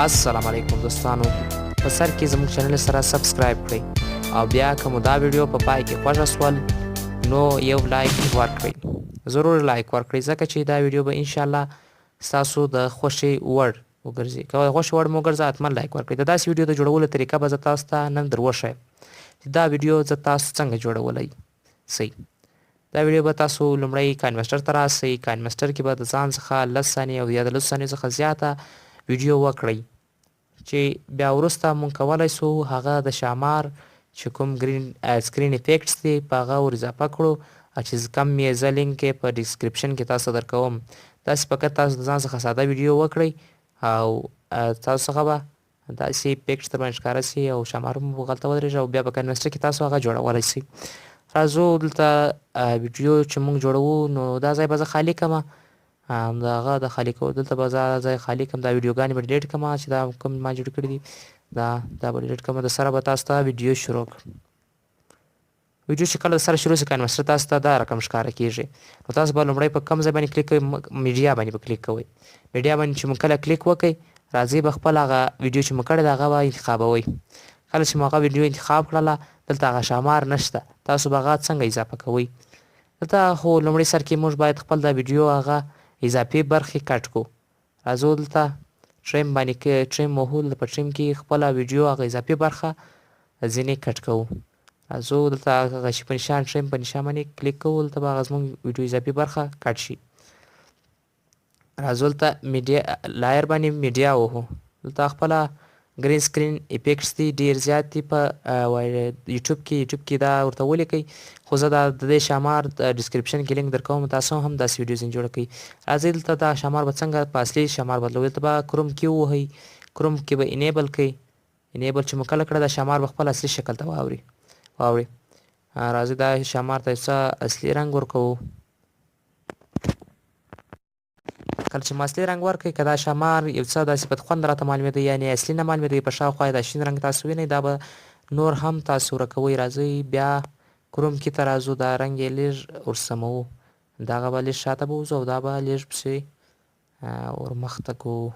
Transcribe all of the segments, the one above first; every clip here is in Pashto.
السلام علیکم دوستانو، په سر کې زموږ چینل سره سبسکرایب کړئ او بیا که مو دا ویډیو په پای کې خوښه سول نو یو لایک ورکړئ، ضرور لایک ورکړئ، ځکه چې دا ویډیو به انشاءالله ستاسو د خوښې وړ وګرځي. که د خوښې وړ مو وګرځه حتما لایک ورکړئ. د داسې ویډیو د جوړولو طریقه به زه تاسو ته نن در وښیم چې دا ویډیو زه تاسو څنګه جوړولی سئ. دا ویډیو به تاسو لومړی کاینمسټر ته راسئ، کاینمسټر کې به د ځان څخه 10 ثانیې او یا د 10 ثانیو څخه زیاته ویډیو وکړئ چې بیا وروسته مونږ کولای سو هغه د شامار چې کوم ګرین سکرین افیکټس دی په هغه ور اضافه کړو، چې کم یې زه لینک یې په ډیسکریپشن کې تاسو ته درکوم. داسې فقط تاسو د ځان څخه ساده ویډیو وکړئ او تاسو څخه به داسې پیکټ در باندې ښکاره سي او شامار مو غلطه ودرېږي او بیا په کاینمسټر کې تاسو هغه جوړولی سئ. راځو دلته ویډیو چې مونږ جوړوو نو دا ځای به زه خالي کړم، د هغه د خالي کولو دلته به زه ځای خالي کړم، دا ویډیوګانې به ډیلیټ کړم چې دا کوم ما جوړ کړي دي، دا به ډیلیټ کړم. د سره به تاسو ته ویډیو شروع کړم. ویډیو چې کله سره شروع شي کاینمسټر تاسو ته دا رقم ښکاره کیږي. نو تاسو به لومړی په کوم ځای باندې کلیک کوئ؟ میډیا باندې به کلیک کوئ. میډیا باندې چې مو کله کلیک وکړئ راځئ به خپل هغه ویډیو چې مو کړې ده هغه به انتخابوئ. کله چې مو هغه ویډیو انتخاب کړله دلته هغه شامار نشته، تاسو به هغه څنګه اضافه کوئ؟ دلته خو لومړي سر کې موږ باید خپل دا ویډیو هغه اضافي برخې کټ کړو. راځو دلته ټریم باندې ټریم وهو، دلته په ټریم کې خپله ویډیو هغه اضافي برخه ځینې کټ کوو. راځو دلته هغه چې په نشان ټریم په نشان باندې کلیک کوو، دلته به هغه زموږ ویډیو اضافي برخه کټ شي. راځو دلته میډیا لایر باندې میډیا وهو، دلته خپله ګرین سکرین افیکټس دي ډیر زیات دي په یوټیوب کې، یوټیوب کې دا ورته ولیکئ، خو زه دا د دې شامار ډیسکریپشن کې لینک درکوم، تاسو هم داسې ویډیو ځینې جوړه کړئ. راځئ دلته دا شامار به څنګه په اصلي شامار بدلوو. دلته به کروم کې ووهئ، کروم کې به انیبل کړئ. انیبل چې مو کله کړه دا شامار به خپل اصلي شکل ته واوړي. راځئ دا شامار ته یو څه اصلي رنګ ورکوو. کله چې مو اصلي رنګ ورکړئ که دا شامار یو څه داسې بدخوند راته معلومېدی، یعنې اصلي نه معلومېدی، په شاوخوا یې دا شین رنګ تاسو وینئ، دا به نور هم تاسو ورکوئ. راځئ بیا کروم کې ته راځو، دا رنګ یې لږ ورسموو، دغه به لږ شاته بوځو او دا به لږ پسې ورمخته کوو.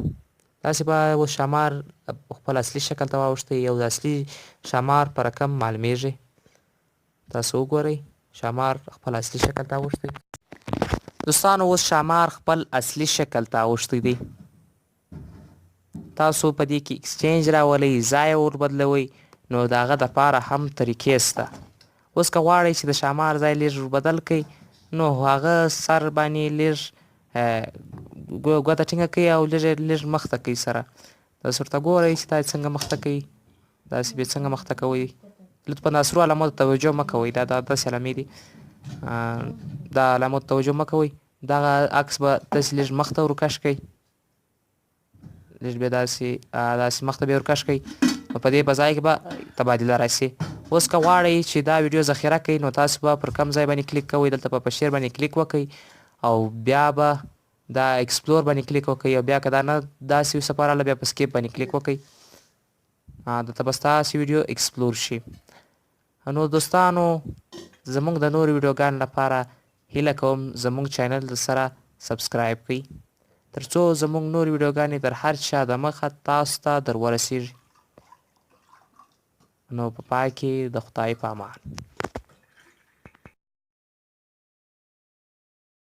داسې به اوس شامار خپل اصلي شکل ته واوښتی، یو د اصلي شامار په رقم معلومیږي. تاسو وګورئ شامار خپل اصلي شکل ته اوښتی. دوستانو اوس شامار خپل اصلي شکل ته اوښتی دی. تاسو په دې کې ایکسچینج راولئ، ځای ور بدلوئ، نو د هغه دپاره هم طریقې شته. اوس که غواړئ چې د شامار ځای لږ ور بدل کړئ نو هغه سر باندې لږ ګوته ټینګه کړئ او لږ لږ مخته کړئ سره. تاسو ورته ګورئ چې دا څنګه مخته کوي، داسې به څنګه مخته کوئ. لطفا دا سرو علامو ته توجه مه کوئ، دا داسې علامې دي، دا علامو ته توجه مه کوئ. دغه عکس به داسې لږ مخته ورکش کړئ، لږ به داسې داسې مخته به ورکش کړئ، نو په دې په ځای کې به تبادله راشي. اوس که غواړئ چې دا ویډیو ذخیره کړئ نو تاسو به پر کوم ځای باندې کلیک کوئ، دلته به په شیر باندې کلیک وکړئ او بیا به دا ایکسپلور باندې کلیک وکړئ، او بیا که دا نه داسې یو سفر راغله بیا په سکیپ باندې کلیک وکړئ، دلته به ستاسو ویډیو ایکسپلور شي. نو دوستانو زموږ د نورو ویډیوګانو لپاره هیله کوم زموږ چینل د سره سبسکرایب کړئ ترڅو زموږ نورې ویډیوګانې تر هر چا د مخه تاسو ته در ورسیږي. نو په پای کې د خدای په امان.